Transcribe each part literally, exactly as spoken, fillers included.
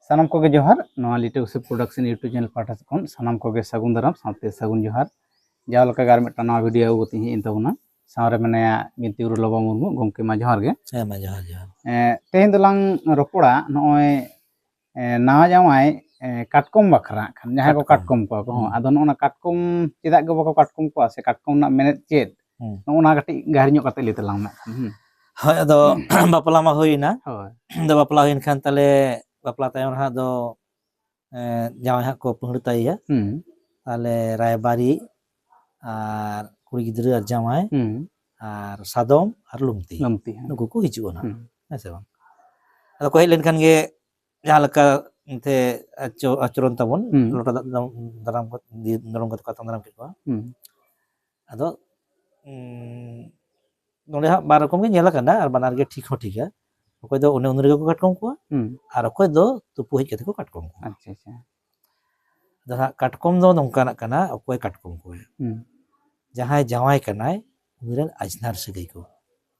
ᱥᱟᱱᱟᱢ ᱠᱚᱜᱮ ᱡᱚᱦᱟᱨ᱾ ᱱᱚᱣᱟ ᱞᱤᱴᱟᱹ ᱜᱚᱥᱤᱯ ᱯᱨᱚᱰᱟᱠᱥᱚᱱ YouTube ᱪᱮᱱᱮᱞ ᱯᱟᱦᱴᱟ ᱥᱮᱫ ᱠᱷᱚᱱ ᱥᱟᱱᱟᱢ ᱠᱚᱜᱮ ᱥᱟᱹᱜᱩᱱ ᱫᱟᱨᱟᱢ ᱥᱟᱶᱛᱮ ᱥᱟᱹᱜᱩᱱ ᱡᱚᱦᱟᱨ᱾ ᱡᱟᱣ ᱞᱮᱠᱟ ᱜᱮ ᱟᱨ ᱢᱤᱫᱴᱟᱝ ᱱᱟᱣᱟ ᱵᱷᱤᱰᱤᱭᱳ ᱟᱹᱜᱩ ᱠᱟᱛᱮ ᱤᱧ ᱦᱮᱡ ᱮᱱ ᱛᱟᱵᱚᱱᱟ᱾ ᱥᱟᱶᱨᱮ ᱢᱮᱱᱟᱭᱟ ᱵᱤᱱᱛᱤ ᱜᱩᱨᱩ ᱞᱚᱵᱟ ᱢᱩᱨᱢᱩ᱾ ᱜᱚᱢᱠᱮ, ᱢᱟ ᱡᱚᱦᱟᱨ ᱜᱮ᱾ ᱦᱮᱸ, ᱢᱟ ᱡᱚᱦᱟᱨ, ᱡᱚᱦᱟᱨ᱾ ᱮᱸ, ᱛᱮᱦᱮᱧ ᱫᱚᱞᱟᱝ ᱨᱚᱯᱚᱲᱟ ᱱᱚᱜᱼᱚᱭ, ᱮᱸ, ᱱᱟᱣᱟ ᱡᱟᱶᱟᱭ, ᱮᱸ, ᱠᱟᱴᱠᱚᱢ ᱵᱟᱠᱷᱨᱟ ᱦᱟᱸᱜ ᱠᱷᱟᱱ, ᱡᱟᱦᱟᱸᱭ ᱠᱚ ᱠᱟᱴᱠᱚᱢ᱾ ᱠᱟᱴᱠᱚᱢ ᱠᱚᱣᱟ ᱠᱚ, ᱦᱚᱸ, ᱦᱩᱸ᱾ ᱟᱫᱚ ᱱᱚᱜᱼᱚ ᱱᱟ ᱠᱟᱴᱠᱚᱢ ᱪᱮᱫᱟᱜ ᱜᱮ ᱵᱟᱠᱚ ᱠᱟᱴᱠᱚᱢ ᱠᱚᱣᱟ, ᱥᱮ ᱠᱟᱴᱠᱚᱢ ᱨᱮᱱᱟᱜ ᱢᱮᱱᱮᱫ ᱪᱮᱫ? ᱦᱩᱸ᱾ ᱱᱚᱜᱼᱚ ᱱᱟ ᱠᱟᱹᱴᱤᱡ ᱜᱟᱹᱦᱤᱨ ᱧᱚᱜ ᱠᱟᱛᱮ ᱞᱟᱹᱭ ᱛᱟᱞᱟᱝ ᱢᱮ ᱦᱟᱸᱜ ᱠᱷᱟᱱ᱾ ᱦᱩᱸ᱾ ᱦᱳᱭ, ᱟᱫᱚ ᱵᱟᱯᱞᱟ ᱢᱟ ᱦᱩᱭᱮᱱᱟ᱾ ᱦᱳᱭ᱾ ᱟᱫᱚ ᱵᱟᱯᱞᱟ ᱦᱩᱭᱮᱱ ᱠᱷᱟᱱ ᱛᱟᱦᱞᱮ ᱵᱟᱯᱞᱟ ᱛᱟᱭᱚᱢ ᱨᱮ ᱦᱟᱸᱜ ᱫᱚ, ᱮᱸ, ᱡᱟᱶᱟᱭ ᱦᱟᱸᱜ ᱠᱚ ᱯᱟᱹᱦᱲᱟᱹ ᱛᱟᱭᱮᱭᱟ᱾ ᱦᱩᱸ᱾ ᱛᱟᱦᱞᱮ ᱨᱟᱭᱵᱟᱨᱤᱡ ᱟᱨ ᱠᱩᱲᱤ ᱜᱤᱫᱽᱨᱟᱹ ᱟᱨ ᱡᱟᱶᱟᱭ ᱦᱩᱸ᱾ ᱟᱨ ᱥᱟᱫᱚᱢ ᱟᱨ ᱞᱩᱢᱛᱤ᱾ ᱞᱩᱢᱛᱤ, ᱦᱮᱸ᱾ ᱱᱩᱠᱩ ᱠᱚ ᱦᱤᱡᱩᱜᱼᱟ ᱱᱟᱦᱟᱜ᱾ ᱦᱩᱸ᱾ ᱦᱮᱸ ᱥᱮ ᱵᱟᱝ? ᱟᱫᱚ ᱠᱚ ᱦᱮᱡ ᱞᱮᱱᱠᱷᱟᱱ ᱜᱮ ᱡᱟᱦᱟᱸ ᱞᱮᱠᱟ ᱮᱱᱛᱮ ᱟᱪᱚ-, ᱟᱪᱚᱨᱚᱱ ᱛᱟᱵᱚᱱ, ᱦᱩᱸ᱾ ᱞᱚᱴᱟ ᱫᱟᱜ ᱫᱟᱨᱟᱢ, ᱫᱟᱨᱟᱢ ᱠᱟᱛᱮ, ᱫᱤᱭᱮ ᱫᱟᱨᱟᱢ ᱠᱟᱛᱮ ᱠᱚ ᱟᱛᱟᱝ ᱫᱟᱨᱟᱢ ᱠᱮᱫ ᱠᱚᱣᱟ᱾ ᱦᱩᱸ᱾ ᱟᱫᱚ, ᱩᱸ, ᱱᱚᱰᱮ ᱦᱟᱸᱜ ᱵᱟᱨ ᱨᱚᱠᱚᱢ ᱜᱮ ᱧᱮᱞ ᱟᱠᱟᱱᱟ, ᱟᱨ ᱵᱟᱱᱟᱨ ᱜᱮ ᱴᱷᱤᱠ ᱦᱚᱸ ᱴᱷᱤᱠᱟ᱾ ᱚᱠᱚᱭ ᱫᱚ ᱚᱱᱮ ᱩᱱ ᱨᱮᱜᱮ ᱠᱚ ᱠᱟᱴᱠᱚᱢ ᱠᱚᱣᱟ, ᱦᱩᱸ᱾ ᱟᱨ ᱚᱠᱚᱭ ᱫᱚ ᱛᱩᱯᱩ ᱦᱮᱡ ᱠᱟᱛᱮ ᱠᱚ ᱠᱟᱴᱠᱚᱢ ᱠᱚᱣᱟ᱾ ᱟᱪᱪᱷᱟ, ᱟᱪᱪᱷᱟ᱾ ᱟᱫᱚ ᱦᱟᱸᱜ ᱠᱟᱴᱠᱚᱢ ᱫᱚ ᱱᱚᱝᱠᱟᱱᱟᱜ ᱠᱟᱱᱟ, ᱚᱠᱚᱭ ᱠᱟᱴᱠᱚᱢ ᱠᱚᱣᱟᱭ? ᱦᱩᱸ᱾ ᱡᱟᱦᱟᱸᱭ ᱡᱟᱶᱟᱭ ᱠᱟᱱᱟᱭ, ᱩᱱᱤ ᱨᱮᱱ ᱟᱡᱽᱱᱟᱨ ᱥᱟᱹᱜᱟᱹᱭ ᱠᱚ᱾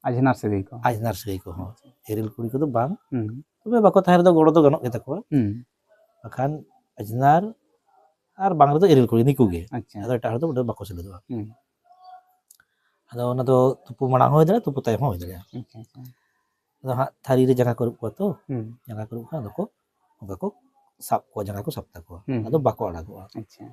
ᱟᱡᱽᱱᱟᱨ ᱥᱟᱹᱜᱟᱹᱭ ᱠᱚ᱾ ᱟᱡᱽᱱᱟᱨ ᱥᱟᱹᱜᱟᱹᱭ ᱠᱚᱦᱚᱸ᱾ ᱟᱪᱪᱷᱟ᱾ ᱮᱨᱮᱞ ᱠᱩᱲᱤ ᱠᱚᱫᱚ ᱵᱟᱝ᱾ ᱦᱩᱸ᱾ ᱛᱚᱵᱮ ᱵᱟᱠᱚ ᱛᱟᱦᱮᱸ ᱨᱮᱫᱚ ᱜᱚᱲᱚ ᱫᱚ ᱜᱟᱱᱚᱜ ᱜᱮᱛᱟ ᱠᱚᱣᱟ᱾ ᱦᱩᱸ᱾ ᱵᱟᱠᱷᱟᱱ ᱟᱡᱽᱱᱟᱨ ᱟᱨ ᱵᱟᱝ ᱨᱮᱫᱚ ᱮᱨᱮᱞ ᱠᱩᱲᱤ, ᱱᱤᱠᱩ ᱜᱮ᱾ ᱟᱪᱪᱷᱟ᱾ ᱟᱫᱚ ᱮᱴᱟᱜ ᱦᱚᱲ ᱫᱚ ᱚᱸᱰᱮ ᱵᱟᱠᱚ ᱥᱮᱞᱮᱫᱚᱜᱼᱟ᱾ ᱦᱩᱸ᱾ ᱟᱫᱚ ᱚᱱᱟ ᱫᱚ ᱛᱩᱯᱩ ᱢᱟᱲᱟᱝ ᱦᱚᱸ ᱦᱩᱭ ᱫᱟᱲᱮᱭᱟᱜᱼᱟ, ᱛᱩᱯᱩ ᱛᱟᱭᱚᱢ ᱦᱚᱸ ᱦᱩᱭ ᱫᱟᱲᱮᱭᱟᱜᱼᱟ᱾ ᱟᱪᱪᱷᱟ, ᱟᱪᱪᱷᱟ᱾ ᱟᱫᱚ ᱦᱟᱸᱜ ᱛᱷᱟᱹᱨᱤ ᱨᱮ ᱡᱟᱸᱜᱟ ᱠᱚ ᱟᱹᱨᱩᱵ ᱠᱚᱣᱟ ᱛᱚ, ᱦᱩᱸ᱾ ᱡᱟᱸᱜᱟ ᱠᱚ ᱟᱹᱨᱩᱵ ᱠᱚᱣᱟ, ᱟᱫᱚ ᱠᱚ ᱚᱱᱠᱟ ᱠᱚ ᱥᱟᱵ ᱠᱚᱣᱟ, ᱡᱟᱸᱜᱟ ᱠᱚ ᱥᱟᱵ ᱛᱟᱠᱚᱣᱟ᱾ ᱦᱩᱸ᱾ ᱟᱫᱚ ᱵᱟᱠᱚ ᱟᱲᱟᱜᱚᱜᱼᱟ᱾ ᱟᱪᱪᱷᱟ᱾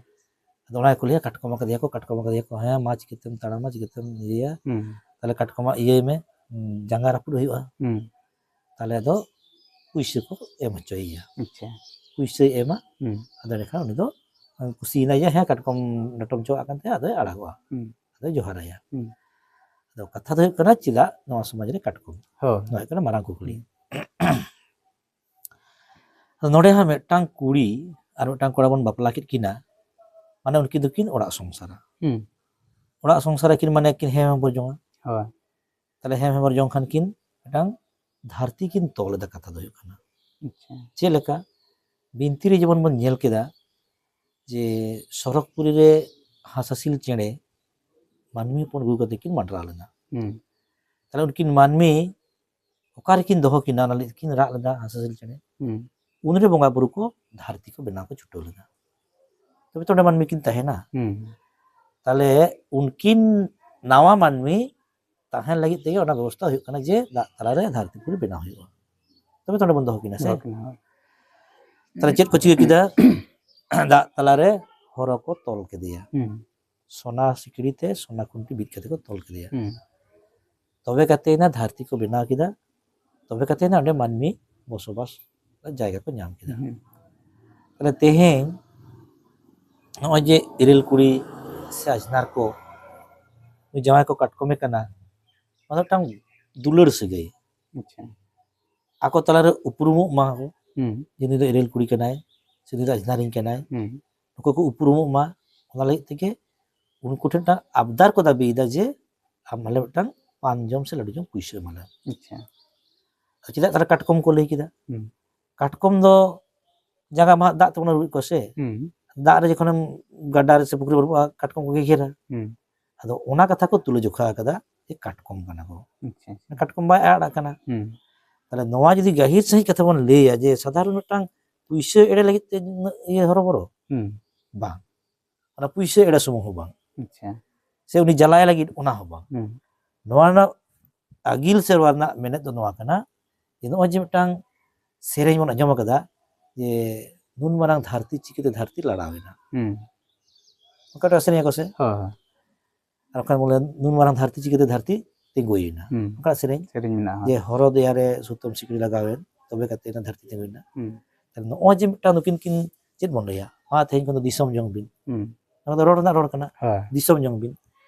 ᱟᱫᱚ ᱚᱱᱟ ᱜᱮᱠᱚ ᱞᱟᱹᱭᱟ, "ᱠᱟᱴᱠᱚᱢ ᱟᱠᱟᱫᱮᱭᱟ ᱠᱚ, ᱠᱟᱴᱠᱚᱢ ᱟᱠᱟᱫᱮᱭᱟ ᱠᱚ, ᱦᱮᱸ, ᱢᱟ ᱪᱤᱠᱟᱹᱛᱮᱢ ᱛᱟᱲᱟᱢᱟ, ᱪᱤᱠᱟᱹᱛᱮᱢ ᱤᱭᱟᱹᱭᱟ?" ᱦᱩᱸ᱾ ᱛᱟᱦᱞᱮ ᱠᱟᱴᱠᱚᱢᱟᱜ ᱤᱭᱟᱹᱭ ᱢᱮ, ᱩᱸ, ᱡᱟᱸᱜᱟ ᱨᱟᱹᱯᱩᱫ ᱦᱩᱭᱩᱜᱼᱟ᱾ ᱦᱩᱸ᱾ ᱛᱟᱦᱞᱮ ᱟᱫᱚ ᱯᱩᱭᱥᱟᱹ ᱠᱚ ᱮᱢ ᱦᱚᱪᱚᱭᱮᱭᱟ᱾ ᱟᱪᱪᱷᱟ᱾ ᱯᱩᱭᱥᱟᱹᱭ ᱮᱢᱟ, ᱦᱩᱸ᱾ ᱟᱫᱚ ᱮᱸᱰᱮᱠᱷᱟᱱ ᱩᱱᱤ ᱫᱚ ᱠᱩᱥᱤᱭᱮᱱᱟᱭ ᱡᱮ, "ᱦᱮᱸ, ᱠᱟᱴᱠᱚᱢ ᱰᱟᱴᱚᱢ ᱪᱚᱣᱟᱜ ᱠᱟᱱ ᱛᱟᱭᱟ", ᱟᱫᱚᱭ ᱟᱲᱟᱜᱚᱜᱼᱟ᱾ ᱦᱩᱸ᱾ ᱟᱫᱚᱭ ᱡᱚᱦᱟᱨᱟᱭᱟ᱾ ᱦᱩᱸ᱾ ᱟᱫᱚ ᱠᱟᱛᱷᱟ ᱫᱚ ᱦᱩᱭᱩᱜ ᱠᱟᱱᱟ, ᱪᱮᱫᱟᱜ ᱱᱚᱣᱟ ᱥᱚᱢᱟᱡᱽ ᱨᱮ ᱠᱟᱴᱠᱚᱢ? ᱦᱳᱭ᱾ ᱱᱚᱣᱟ ᱦᱩᱭᱩᱜ ᱠᱟᱱᱟ ᱢᱟᱨᱟᱝ ᱠᱩᱠᱞᱤ᱾ ᱦᱩᱸ᱾ ᱟᱫᱚ ᱱᱚᱰᱮ ᱦᱚᱸ ᱢᱤᱫᱴᱟᱝ ᱠᱩᱲᱤ ᱟᱨ ᱢᱤᱫᱴᱟᱝ ᱠᱚᱲᱟ ᱵᱚᱱ ᱵᱟᱯᱞᱟ ᱠᱮᱫ ᱠᱤᱱᱟ, ᱢᱟᱱᱮ ᱩᱱᱠᱤᱱ ᱫᱚᱠᱤᱱ ᱚᱲᱟᱜ ᱥᱚᱝᱥᱟᱨᱟ᱾ ᱦᱩᱸ᱾ ᱚᱲᱟᱜ ᱥᱚᱝᱥᱟᱨ ᱟᱹᱠᱤᱱ ᱢᱟᱱᱮ ᱠᱤᱱ ᱦᱮᱢ ᱦᱚᱵᱚᱨ ᱡᱚᱝᱟ᱾ ᱦᱳᱭ᱾ ᱛᱟᱦᱞᱮ ᱦᱮᱢ ᱦᱚᱵᱚᱨ ᱡᱚᱝ ᱠᱷᱟᱱ ᱠᱤᱱ ᱢᱤᱫᱴᱟᱝ ᱫᱷᱟᱹᱨᱛᱤ ᱠᱤᱱ ᱛᱚᱞ ᱮᱫᱟ, ᱠᱟᱛᱷᱟ ᱫᱚ ᱦᱩᱭᱩᱜ ᱠᱟᱱᱟ᱾ ᱟᱪᱪᱷᱟ᱾ ᱪᱮᱫ ᱞᱮᱠᱟ? ᱵᱤᱱᱛᱤ ᱨᱮ ᱡᱮᱢᱚᱱ ᱵᱚᱱ ᱧᱮᱞ ᱠᱮᱫᱟ ᱡᱮ ᱥᱚᱨᱚᱜᱽᱯᱩᱨᱤ ᱨᱮ ᱦᱟᱸᱥᱦᱟᱸᱥᱤᱞ ᱪᱮᱬᱮ ᱢᱟᱹᱱᱢᱤ ᱦᱚᱯᱚᱱ ᱟᱹᱜᱩ ᱠᱟᱛᱮ ᱠᱤᱱ ᱢᱟᱰᱨᱟᱣ ᱞᱮᱱᱟ᱾ ᱦᱩᱸ᱾ ᱛᱟᱦᱞᱮ ᱩᱱᱠᱤᱱ ᱢᱟᱹᱱᱢᱤ ᱚᱠᱟ ᱨᱮᱠᱤᱱ ᱫᱚᱦᱚ ᱠᱤᱱᱟ, ᱚᱱᱟ ᱞᱟᱹᱜᱤᱫ ᱠᱤᱱ ᱨᱟᱜ ᱞᱮᱫᱟ ᱦᱟᱸᱥᱦᱟᱸᱥᱤᱞ ᱪᱮᱬᱮ᱾ ᱦᱩᱸ᱾ ᱩᱱᱨᱮ ᱵᱚᱸᱜᱟ ᱵᱩᱨᱩ ᱠᱚ ᱫᱷᱟᱹᱨᱛᱤ ᱠᱚ ᱵᱮᱱᱟᱣ ᱠᱚ ᱪᱷᱩᱴᱟᱹᱣ ᱞᱮᱱᱟ᱾ ᱛᱚᱵᱮ ᱛᱚ ᱚᱸᱰᱮ ᱢᱟᱹᱱᱢᱤ ᱠᱤᱱ ᱛᱟᱦᱮᱱᱟ᱾ ᱦᱩᱸ᱾ ᱛᱟᱦᱞᱮ ᱩᱱᱠᱤᱱ ᱱᱟᱣᱟ ᱢᱟᱹᱱᱢᱤ ᱛᱟᱦᱮᱱ ᱞᱟᱹᱜᱤᱫ ᱛᱮᱜᱮ ᱚᱱᱟ ᱵᱮᱵᱚᱥᱛᱷᱟ ᱦᱩᱭᱩᱜ ᱠᱟᱱᱟ ᱡᱮ ᱫᱟᱜ ᱛᱟᱞᱟᱨᱮ ᱫᱷᱟᱹᱨᱛᱤ ᱯᱩᱨᱤ ᱵᱮᱱᱟᱣ ᱦᱩᱭᱩᱜᱼᱟ, ᱛᱚᱵᱮ ᱛᱚ ᱚᱸᱰᱮ ᱵᱚᱱ ᱫᱚᱦᱚ ᱠᱤᱱᱟ ᱥᱮ᱾ ᱫᱚᱦᱚ ᱠᱤᱱᱟ, ᱦᱳᱭ᱾ ᱛᱟᱦᱞᱮ ᱪᱮᱫ ᱠᱚ ᱪᱤᱠᱟᱹ ᱠᱮᱫᱟ? ᱫᱟᱜ ᱛᱟᱞᱟᱨᱮ ᱦᱚᱨᱚ ᱠᱚ ᱛᱚᱞ ᱠᱮᱫᱮᱭᱟ᱾ ᱦᱩᱸ᱾ ᱥᱚᱱᱟ ᱥᱤᱠᱲᱤ ᱛᱮ ᱥᱚᱱᱟ ᱠᱷᱩᱱᱴᱤ ᱵᱤᱫ ᱠᱟᱛᱮ ᱠᱚ ᱛᱚᱞ ᱠᱮᱫᱮᱭᱟ᱾ ᱦᱩᱸ᱾ ᱛᱚᱵᱮ ᱠᱟᱛᱮ ᱮᱱᱟ ᱫᱷᱟᱹᱨᱛᱤ ᱠᱚ ᱵᱮᱱᱟᱣ ᱠᱮᱫᱟ, ᱛᱚᱵᱮ ᱠᱟᱛᱮ ᱮᱱᱟ ᱚᱸᱰᱮ ᱢᱟᱹᱱᱢᱤ ᱵᱚᱥᱚᱵᱟᱥ ᱡᱟᱭᱜᱟ ᱠᱚ ᱧᱟᱢ ᱠᱮᱫᱟ᱾ ᱦᱩᱸ᱾ ᱛᱟᱦᱞᱮ ᱛᱮᱦᱮᱧ ᱱᱚᱜᱼᱚᱭ ᱡᱮ ᱮᱨᱮᱞ ᱠᱩᱲᱤ ᱥᱮ ᱟᱡᱽᱱᱟᱨ ᱠᱚ, ᱱᱩᱭ ᱡᱟᱶᱟᱭ ᱠᱚ ᱠᱟᱴᱠᱚᱢᱮ ᱠᱟᱱᱟ, ᱚᱱᱟ ᱫᱚ ᱢᱤᱫᱴᱟᱝ ᱫᱩᱞᱟᱹᱲ ᱥᱟᱹᱜᱟᱹᱭ᱾ ᱟᱪᱪᱷᱟ᱾ ᱟᱠᱚ ᱛᱟᱞᱟᱨᱮ ᱩᱯᱨᱩᱢᱚᱜ ᱢᱟ ᱠᱚ, ᱦᱩᱸ᱾ ᱡᱮ ᱱᱩᱭ ᱫᱚ ᱮᱨᱮᱞ ᱠᱩᱲᱤ ᱠᱟᱱᱟᱭ ᱥᱮ ᱱᱩᱭ ᱫᱚ ᱟᱡᱽᱱᱟᱨᱤᱧ ᱠᱟᱱᱟᱭ, ᱦᱩᱸ᱾ ᱱᱩᱠᱩ ᱠᱚ ᱩᱯᱨᱩᱢᱚᱜ ᱢᱟ, ᱚᱱᱟ ᱞᱟᱹᱜᱤᱫ ᱛᱮᱜᱮ ᱩᱱᱠᱩ ᱴᱷᱮᱱ ᱢᱤᱫᱴᱟᱝ ᱟᱵᱫᱟᱨ ᱠᱚ ᱫᱟᱹᱵᱤᱭᱮᱫᱟ ᱡᱮ ᱟᱢ ᱟᱞᱮ ᱢᱤᱫᱴᱟᱝ ᱯᱟᱱ ᱡᱚᱢ ᱥᱮ ᱞᱟᱹᱰᱩ ᱡᱚᱢ ᱯᱩᱭᱥᱟᱹ ᱮᱢᱟ ᱞᱮᱢ᱾ ᱟᱪᱪᱷᱟ᱾ ᱟᱨ ᱪᱮᱫᱟᱜ ᱛᱟᱦᱞᱮ ᱠᱟᱴᱠᱚᱢ ᱠᱚ ᱞᱟᱹᱭ ᱠᱮᱫᱟ? ᱦᱩᱸ᱾ ᱠᱟᱴᱠᱚᱢ ᱫᱚ ᱡᱟᱸᱜᱟ ᱢᱟ ᱫᱟᱜ ᱛᱮᱵᱚᱱ ᱟᱹᱨᱩᱵᱮᱫ ᱠᱚᱣᱟ ᱥᱮ, ᱦᱩᱸ᱾ ᱫᱟᱜ ᱨᱮ ᱡᱚᱠᱷᱚᱱᱮᱢ ᱜᱟᱰᱟ ᱨᱮ ᱥᱮ ᱯᱩᱠᱷᱨᱤ ᱵᱟᱹᱱᱩᱜᱼᱟ, ᱠᱟᱴᱠᱚᱢ ᱠᱚ ᱜᱮᱜᱮᱨᱟ᱾ ᱦᱩᱸ᱾ ᱟᱫᱚ ᱚᱱᱟ ᱠᱟᱛᱷᱟ ᱠᱚ ᱛᱩᱞᱟᱹ ᱡᱚᱠᱷᱟ ᱟᱠᱟᱫᱟ ᱡᱮ ᱠᱟᱴᱠᱚᱢ ᱠᱟᱱᱟ ᱠᱚ᱾ ᱟᱪᱪᱷᱟ, ᱟᱪᱪᱷᱟ᱾ ᱠᱟᱴᱠᱚᱢ ᱵᱟᱭ ᱟᱲᱟᱜ ᱠᱟᱱᱟ᱾ ᱦᱩᱸ᱾ ᱛᱟᱦᱞᱮ ᱱᱚᱣᱟ ᱡᱩᱫᱤ ᱜᱟᱹᱦᱤᱨ ᱥᱟᱺᱦᱤᱡ ᱠᱟᱛᱷᱟ ᱵᱚᱱ ᱞᱟᱹᱭᱟ ᱡᱮ ᱥᱟᱫᱷᱟᱨᱚᱱ ᱢᱤᱫᱴᱟᱝ ᱯᱩᱭᱥᱟᱹ ᱮᱲᱮ ᱞᱟᱹᱜᱤᱫ ᱛᱮ ᱱᱩᱱᱟᱹᱜ ᱤᱭᱟᱹ ᱦᱚᱨᱚᱵᱚᱨᱚ? ᱦᱩᱸ᱾ ᱵᱟᱝ, ᱚᱱᱟ ᱯᱩᱭᱥᱟᱹ ᱮᱲᱮ ᱥᱩᱢᱩᱝ ᱦᱚᱸ ᱵᱟᱝ, ᱟᱪᱪᱷᱟ᱾ ᱥᱮ ᱩᱱᱤ ᱡᱟᱞᱟᱭ ᱞᱟᱹᱜᱤᱫ ᱚᱱᱟ ᱦᱚᱸ ᱵᱟᱝ᱾ ᱦᱩᱸ᱾ ᱱᱚᱣᱟ ᱨᱮᱱᱟᱜ ᱟᱹᱜᱤᱞ ᱥᱮᱨᱣᱟ ᱨᱮᱱᱟᱜ ᱢᱮᱱᱮᱫ ᱫᱚ ᱱᱚᱣᱟ ᱠᱟᱱᱟ ᱡᱮ ᱱᱚᱜᱼᱚᱭ ᱡᱮ ᱢᱤᱫᱴᱟᱝ ᱥᱮᱨᱮᱧ ᱵᱚᱱ ᱟᱸᱡᱚᱢ ᱟᱠᱟᱫᱟ ᱡᱮ ᱱᱩᱱ ᱢᱟᱨᱟᱝ ᱫᱷᱟᱹᱨᱛᱤ ᱪᱤᱠᱟᱹᱛᱮ ᱫᱷᱟᱹᱨᱛᱤ ᱞᱟᱲᱟᱣ ᱮᱱᱟ, ᱦᱩᱸ᱾ ᱚᱱᱠᱟᱴᱟᱜ ᱥᱮᱨᱮᱧ ᱟᱠᱚ ᱥᱮ? ᱦᱳᱭ, ᱦᱳᱭ᱾ ᱟᱨ ᱵᱟᱠᱷᱟᱱ ᱵᱚᱞᱮ ᱱᱩᱱ ᱢᱟᱨᱟᱝ ᱫᱷᱟᱹᱨᱛᱤ ᱪᱤᱠᱟᱹᱛᱮ ᱫᱷᱟᱹᱨᱛᱤ ᱛᱤᱸᱜᱩᱭᱮᱱᱟ, ᱦᱩᱸ᱾ ᱚᱱᱠᱟᱱᱟᱜ ᱥᱮᱨᱮᱧ᱾ ᱥᱮᱨᱮᱧ ᱢᱮᱱᱟᱜᱼᱟ, ᱦᱳᱭ᱾ ᱡᱮ ᱦᱚᱨᱚ ᱫᱮᱭᱟ ᱨᱮ ᱥᱩᱛᱟᱹᱢ ᱥᱤᱠᱲᱤ ᱞᱟᱜᱟᱣᱮᱱ, ᱛᱚᱵᱮ ᱠᱟᱛᱮ ᱚᱱᱟ ᱫᱷᱟᱹᱨᱛᱤ ᱛᱤᱸᱜᱩᱭᱮᱱᱟ᱾ ᱦᱩᱸ᱾ ᱛᱟᱦᱞᱮ ᱱᱚᱜᱼᱚᱭ ᱡᱮ ᱢᱤᱫᱴᱟᱝ ᱱᱩᱠᱤᱱ ᱠᱤᱱ ᱪᱮᱫ ᱵᱚᱱ ᱞᱟᱹᱭᱟ, ᱢᱟ ᱛᱮᱦᱮᱧ ᱠᱷᱚᱱ ᱫᱚ ᱫᱤᱥᱚᱢ ᱡᱚᱝ ᱵᱤᱱ, ᱦᱩᱸ᱾ ᱚᱱᱟ ᱫᱚ ᱨᱚᱲ ᱨᱮᱱᱟᱜ ᱨᱚᱲ ᱠᱟᱱᱟ, ᱦᱳᱭ᱾ ᱫᱤᱥᱚᱢ ᱡᱚᱝ ᱵᱤᱱ᱾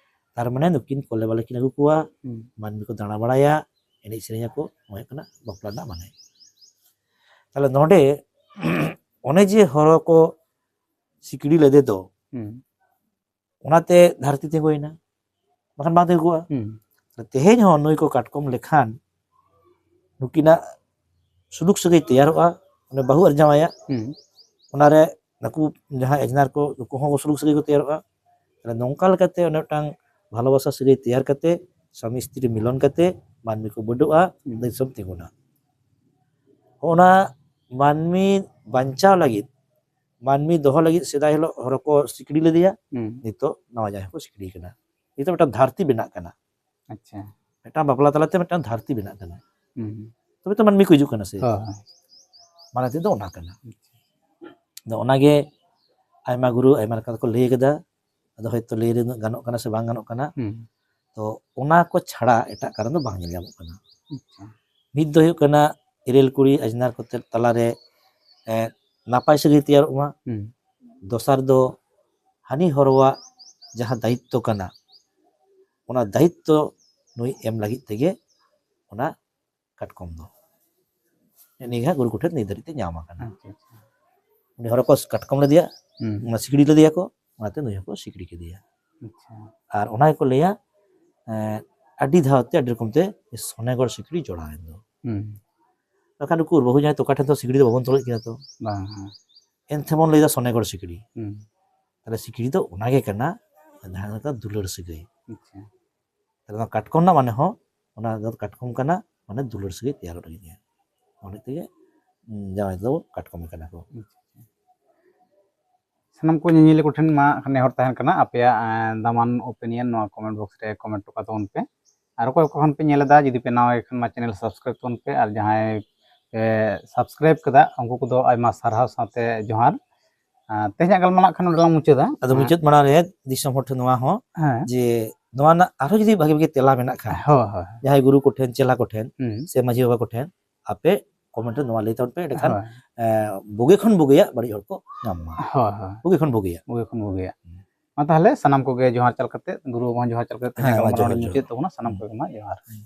ᱛᱟᱨ ᱢᱟᱱᱮ ᱱᱩᱠᱤᱱ ᱠᱚᱞᱮ ᱵᱟᱞᱮ ᱠᱤᱱ ᱟᱹᱜᱩ ᱠᱚᱣᱟ, ᱦᱩᱸ᱾ ᱢᱟᱹᱱᱢᱤ ᱠᱚ ᱫᱟᱬᱟ ᱵᱟᱲᱟᱭᱟ, ᱮᱱᱮᱡ ᱥᱮᱨᱮᱧ ᱟᱠᱚ, ᱱᱚᱣᱟ ᱦᱩᱭᱩᱜ ᱠᱟᱱᱟ ᱵᱟᱯᱞᱟ ᱨᱮᱱᱟᱜ ᱢᱟᱱᱮ᱾ ᱛᱟᱦᱞᱮ ᱱᱚᱰᱮ ᱚᱱᱮ ᱡᱮ ᱦᱚᱨᱚ ᱠᱚ ᱥᱤᱠᱲᱤ ᱞᱮᱫᱮ ᱫᱚ, ᱦᱩᱸ᱾ ᱚᱱᱟᱛᱮ ᱫᱷᱟᱹᱨᱛᱤ ᱛᱤᱸᱜᱩᱭᱮᱱᱟ, ᱵᱟᱠᱷᱟᱱ ᱵᱟᱝ ᱛᱤᱸᱜᱩ ᱠᱚᱜᱼᱟ᱾ ᱦᱩᱸ᱾ ᱛᱮᱦᱮᱧ ᱦᱚᱸ ᱱᱩᱭ ᱠᱚ ᱠᱟᱴᱠᱚᱢ ᱞᱮᱠᱷᱟᱱ ᱱᱩᱠᱤᱱᱟᱜ ᱥᱩᱞᱩᱠ ᱥᱟᱹᱜᱟᱹᱭ ᱛᱮᱭᱟᱨᱚᱜᱼᱟ, ᱚᱱᱮ ᱵᱟᱹᱦᱩ ᱟᱨ ᱡᱟᱶᱟᱭᱟᱜ᱾ ᱦᱩᱸ᱾ ᱚᱱᱟᱨᱮ ᱱᱩᱠᱩ ᱡᱟᱦᱟᱸᱭ ᱟᱡᱽᱱᱟᱨ ᱠᱚ, ᱱᱩᱠᱩ ᱦᱚᱸ ᱥᱩᱞᱩᱠ ᱥᱟᱹᱜᱟᱹᱭ ᱠᱚ ᱛᱮᱭᱟᱨᱚᱜᱼᱟ᱾ ᱛᱟᱦᱞᱮ ᱱᱚᱝᱠᱟ ᱞᱮᱠᱟᱛᱮ ᱚᱱᱮ ᱢᱤᱫᱴᱟᱝ ᱵᱷᱟᱞᱚᱵᱟᱥᱟ ᱥᱟᱹᱜᱟᱹᱭ ᱛᱮᱭᱟᱨ ᱠᱟᱛᱮ ᱥᱟᱢᱤ ᱥᱛᱨᱤ ᱢᱤᱞᱚᱱ ᱠᱟᱛᱮ ᱢᱟᱹᱱᱢᱤ ᱠᱚ ᱵᱟᱹᱰᱚᱜᱼᱟ, ᱦᱩᱸ᱾ ᱫᱤᱥᱚᱢ ᱛᱤᱸᱜᱩᱱᱟ᱾ ᱚᱱᱟ ᱢᱟᱹᱱᱢᱤ ᱵᱟᱧᱪᱟᱣ ᱞᱟᱹᱜᱤᱫ, ᱢᱟᱹᱱᱢᱤ ᱫᱚᱦᱚ ᱞᱟᱹᱜᱤᱫ ᱥᱮᱫᱟᱭ ᱦᱤᱞᱳᱜ ᱦᱚᱨᱚ ᱠᱚ ᱥᱤᱠᱲᱤ ᱞᱮᱫᱮᱭᱟ, ᱦᱩᱸ᱾ ᱱᱤᱛᱚᱜ ᱱᱟᱣᱟ ᱡᱟᱶᱟᱭ ᱦᱚᱸᱠᱚ ᱥᱤᱠᱲᱤ ᱠᱟᱱᱟ᱾ ᱱᱤᱛᱚᱜ ᱢᱤᱫᱴᱟᱝ ᱫᱷᱟᱹᱨᱛᱤ ᱵᱮᱱᱟᱜ ᱠᱟᱱᱟ᱾ ᱟᱪᱪᱷᱟ᱾ ᱢᱤᱫᱴᱟᱝ ᱵᱟᱯᱞᱟ ᱛᱟᱞᱟᱛᱮ ᱢᱤᱫᱴᱟᱝ ᱫᱷᱟᱹᱨᱛᱤ ᱵᱮᱱᱟᱜ ᱠᱟᱱᱟ᱾ ᱦᱩᱸ᱾ ᱛᱚᱵᱮ ᱛᱚ ᱢᱟᱹᱱᱢᱤ ᱠᱚ ᱦᱤᱡᱩᱜ ᱠᱟᱱᱟ ᱥᱮ᱾ ᱦᱳᱭ, ᱦᱳᱭ᱾ ᱢᱟᱱᱮ ᱛᱮᱫᱚ ᱚᱱᱟ ᱠᱟᱱᱟ᱾ ᱟᱪᱪᱷᱟ᱾ ᱟᱫᱚ ᱚᱱᱟᱜᱮ ᱟᱭᱢᱟ ᱜᱩᱨᱩ ᱟᱭᱢᱟ ᱞᱮᱠᱟ ᱛᱮᱠᱚ ᱞᱟᱹᱭ ᱠᱟᱫᱟ᱾ ᱟᱫᱚ ᱦᱚᱭᱛᱳ ᱞᱟᱹᱭ ᱨᱮ ᱩᱱᱟᱹᱜ ᱜᱟᱱᱚᱜ ᱠᱟᱱᱟ ᱥᱮ ᱵᱟᱝ ᱜᱟᱱᱚᱜ ᱠᱟᱱᱟ᱾ ᱦᱩᱸ᱾ ᱛᱚ ᱚᱱᱟ ᱠᱚ ᱪᱷᱟᱲᱟ ᱮᱴᱟᱜ ᱠᱟᱨᱚᱱ ᱫᱚ ᱵᱟᱝ ᱧᱮᱞ ᱧᱟᱢᱚᱜ ᱠᱟᱱᱟ᱾ ᱟᱪᱪᱷᱟ᱾ ᱢᱤᱫ ᱫᱚ ᱦᱩᱭᱩᱜ ᱠᱟᱱᱟ ᱮᱨᱮᱞ ᱠᱩᱲᱤ ᱟᱡᱽᱱᱟᱨ ᱠᱚᱛᱮ ᱛᱟᱞᱟᱨᱮ, ᱮ, ᱱᱟᱯᱟᱭ ᱥᱟᱹᱜᱟᱹᱭ ᱛᱮᱭᱟᱨᱚᱜ ᱢᱟ᱾ ᱦᱩᱸ᱾ ᱫᱚᱥᱟᱨ ᱫᱚ ᱦᱟᱹᱱᱤ ᱦᱚᱨᱚᱣᱟᱜ ᱡᱟᱦᱟᱸ ᱫᱟᱭᱤᱛᱛᱚ ᱠᱟᱱᱟ, ᱚᱱᱟ ᱫᱟᱭᱤᱛᱛᱚ ᱱᱩᱭ ᱮᱢ ᱞᱟᱹᱜᱤᱫ ᱛᱮᱜᱮ ᱚᱱᱟ ᱠᱟᱴᱠᱚᱢ ᱫᱚ᱾ ᱱᱤᱭᱟᱹ ᱜᱮ ᱦᱟᱸᱜ ᱜᱩᱨᱩ ᱠᱚᱴᱷᱮᱱ ᱱᱤᱛ ᱫᱷᱟᱹᱨᱤᱡ ᱛᱮ ᱧᱟᱢ ᱟᱠᱟᱱᱟ᱾ ᱟᱪᱪᱷᱟ, ᱟᱪᱪᱷᱟ᱾ ᱩᱱᱤ ᱦᱚᱨᱚ ᱠᱚ ᱠᱟᱴᱠᱚᱢ ᱞᱮᱫᱮᱭᱟ, ᱦᱩᱸ᱾ ᱚᱱᱟ ᱥᱤᱠᱲᱤ ᱞᱮᱫᱮᱭᱟ ᱠᱚ, ᱚᱱᱟᱛᱮ ᱱᱩᱭ ᱦᱚᱸᱠᱚ ᱥᱤᱠᱲᱤ ᱠᱮᱫᱮᱭᱟ᱾ ᱟᱪᱪᱷᱟ᱾ ᱟᱨ ᱚᱱᱟ ᱜᱮᱠᱚ ᱞᱟᱹᱭᱟ, ᱮᱸ, ᱟᱹᱰᱤ ᱫᱷᱟᱣ ᱛᱮ ᱟᱹᱰᱤ ᱨᱚᱠᱚᱢ ᱛᱮ ᱥᱚᱱᱮᱜᱚᱲ ᱥᱤᱠᱲᱤ ᱡᱚᱲᱟᱣᱮᱱ ᱫᱚ᱾ ᱦᱩᱸ᱾ ᱵᱟᱠᱷᱟᱱ ᱩᱠᱩᱨ ᱵᱟᱹᱦᱩ ᱡᱟᱶᱟᱭ ᱛᱚᱠᱟ ᱴᱷᱮᱱ ᱫᱚ ᱥᱤᱠᱲᱤ ᱫᱚ ᱵᱟᱵᱚᱱ ᱛᱚᱞᱮᱫ ᱠᱤᱱᱟ ᱛᱚ᱾ ᱵᱟᱝ, ᱦᱮᱸ᱾ ᱮᱱᱛᱮ ᱵᱚᱱ ᱞᱟᱹᱭᱫᱟ ᱥᱚᱱᱮᱜᱚᱲ ᱥᱤᱠᱲᱤ᱾ ᱦᱩᱸ᱾ ᱛᱟᱦᱞᱮ ᱥᱤᱠᱲᱤ ᱫᱚ ᱚᱱᱟᱜᱮ ᱠᱟᱱᱟ, ᱡᱟᱦᱟᱸ ᱞᱮᱠᱟ ᱫᱩᱞᱟᱹᱲ ᱥᱟᱹᱜᱟᱹᱭ᱾ ᱟᱪᱪᱷᱟ᱾ ᱛᱟᱦᱞᱮ ᱱᱚᱣᱟ ᱠᱟᱴᱠᱚᱢ ᱨᱮᱱᱟᱜ ᱢᱟᱱᱮ ᱦᱚᱸ, ᱚᱱᱟ ᱫᱚ ᱠᱟᱴᱠᱚᱢ ᱠᱟᱱᱟ, ᱢᱟᱱᱮ ᱫᱩᱞᱟᱹᱲ ᱥᱟᱹᱜᱟᱹᱭ ᱛᱮᱭᱟᱨᱚᱜ ᱞᱟᱹᱜᱤᱫ ᱜᱮ᱾ ᱚᱱᱟ ᱛᱮᱜᱮ, ᱩᱸ, ᱡᱟᱶᱟᱭ ᱫᱚ ᱠᱟᱴᱠᱚᱢ ᱠᱟᱱᱟ ᱠᱚ᱾ ᱟᱪᱪᱷᱟ, ᱟᱪᱪᱷᱟ᱾ ᱥᱟᱱᱟᱢ ᱠᱚ ᱧᱮᱧᱮᱞᱤᱭᱟᱹ ᱠᱚᱴᱷᱮᱱ ᱢᱟ ᱱᱮᱦᱚᱨ ᱛᱟᱦᱮᱱ ᱠᱟᱱᱟ, ᱟᱯᱮᱭᱟᱜ, ᱮᱸ, ᱫᱟᱢᱟᱱ opinion ᱱᱚᱣᱟ comment box ᱨᱮ comment ᱦᱚᱴᱚ ᱠᱟᱜ ᱛᱟᱵᱚᱱ ᱯᱮ᱾ ᱟᱨ ᱚᱠᱚᱭ ᱚᱠᱟ ᱠᱷᱚᱱ ᱯᱮ ᱧᱮᱞ ᱮᱫᱟ, ᱡᱩᱫᱤ ᱯᱮ ᱱᱟᱣᱟ ᱜᱮ ᱠᱷᱟᱱ ᱢᱟ channel subscribe ᱛᱟᱵᱚᱱ ᱯᱮ, ᱟᱨ ᱡᱟᱦᱟᱸᱭ ᱯᱮ subscribe ᱠᱟᱫᱟ, ᱩᱱᱠᱩ ᱠᱚᱫᱚ ᱟᱭᱢᱟ ᱥᱟᱨᱦᱟᱣ ᱥᱟᱶᱛᱮ ᱡᱚᱦᱟᱨ᱾ ᱟᱨ ᱛᱮᱦᱮᱧᱟᱜ ᱜᱟᱞᱢᱟᱨᱟᱣ ᱠᱷᱟᱱ ᱱᱚᱰᱮ ᱞᱟᱝ ᱢᱩᱪᱟᱹᱫᱟ᱾ ᱟᱫᱚ ᱦᱮᱸ᱾ ᱢᱩᱪᱟᱹᱫ ᱢᱟᱲᱟᱝ ᱨᱮ ᱫᱤᱥᱚᱢ ᱦᱚᱲ ᱴᱷᱮᱱ ᱱᱚᱣᱟ ᱦᱚᱸ, ᱦᱮᱸ᱾ ᱡᱮ ᱱᱚᱣᱟ ᱨᱮᱱᱟᱜ ᱟᱨᱦᱚᱸ ᱡᱩᱫᱤ ᱵᱷᱟᱜᱤ ᱵᱷᱟᱜᱤ ᱛᱮᱞᱟ ᱢᱮᱱᱟᱜ ᱠᱷᱟᱱ, ᱦᱳᱭ, ᱦᱳᱭ᱾ ᱡᱟᱦᱟᱸᱭ ᱜᱩᱨᱩ ᱠᱚᱴᱷᱮᱱ, ᱪᱮᱞᱟ ᱠᱚᱴᱷᱮᱱ, ᱦᱩᱸ᱾ ᱥᱮ ᱢᱟᱹᱡᱷᱤ ᱵᱟᱵᱟ ᱠᱚᱴᱷᱮᱱ, ᱟᱯᱮ comment ᱨᱮ ᱱᱚᱣᱟ ᱞᱟᱹᱭ ᱛᱟᱵᱚᱱ ᱯᱮ, ᱮᱸᱰᱮᱠᱷᱟᱱ, ᱦᱳᱭ᱾ ᱮ, ᱵᱩᱜᱤ ᱠᱷᱚᱱ ᱵᱩᱜᱤᱭᱟᱜ ᱵᱟᱹᱲᱤᱡ ᱦᱚᱲ ᱠᱚ ᱧᱟᱢ ᱢᱟ᱾ ᱦᱳᱭ, ᱦᱳᱭ᱾ ᱵᱩᱜᱤ ᱠᱷᱚᱱ ᱵᱩᱜᱤᱭᱟᱜ᱾ ᱵᱩᱜᱤ ᱠᱷᱚᱱ ᱵᱩᱜᱤᱭᱟᱜ᱾ ᱦᱩᱸ᱾ ᱢᱟ ᱛᱟᱦᱞᱮ ᱥᱟᱱᱟᱢ ᱠᱚᱜᱮ ᱡᱚᱦᱟᱨ ᱪᱟᱞ ᱠᱟᱛᱮ, ᱜᱩᱨᱩ ᱵᱟᱵᱟ ᱦᱚᱸ ᱡᱚᱦᱟᱨ ᱪᱟᱞ ᱠᱟᱛᱮ, ᱦᱮᱸ, ᱛᱮᱦᱮᱧᱟᱜ ᱢᱟ ᱜᱟᱞᱢᱟᱨᱟᱣ ᱡᱚᱦᱟᱨ, ᱱᱚᱰᱮ ᱡᱚᱦᱟᱨ᱾ ᱢᱩᱪᱟᱹᱫ ᱛᱟᱵᱚᱱᱟ᱾ ᱥᱟᱱᱟᱢ ᱦᱩᱸ᱾ ᱠᱚᱜᱮ ᱢᱟ ᱡᱚᱦᱟᱨ᱾ ᱦᱩᱸ᱾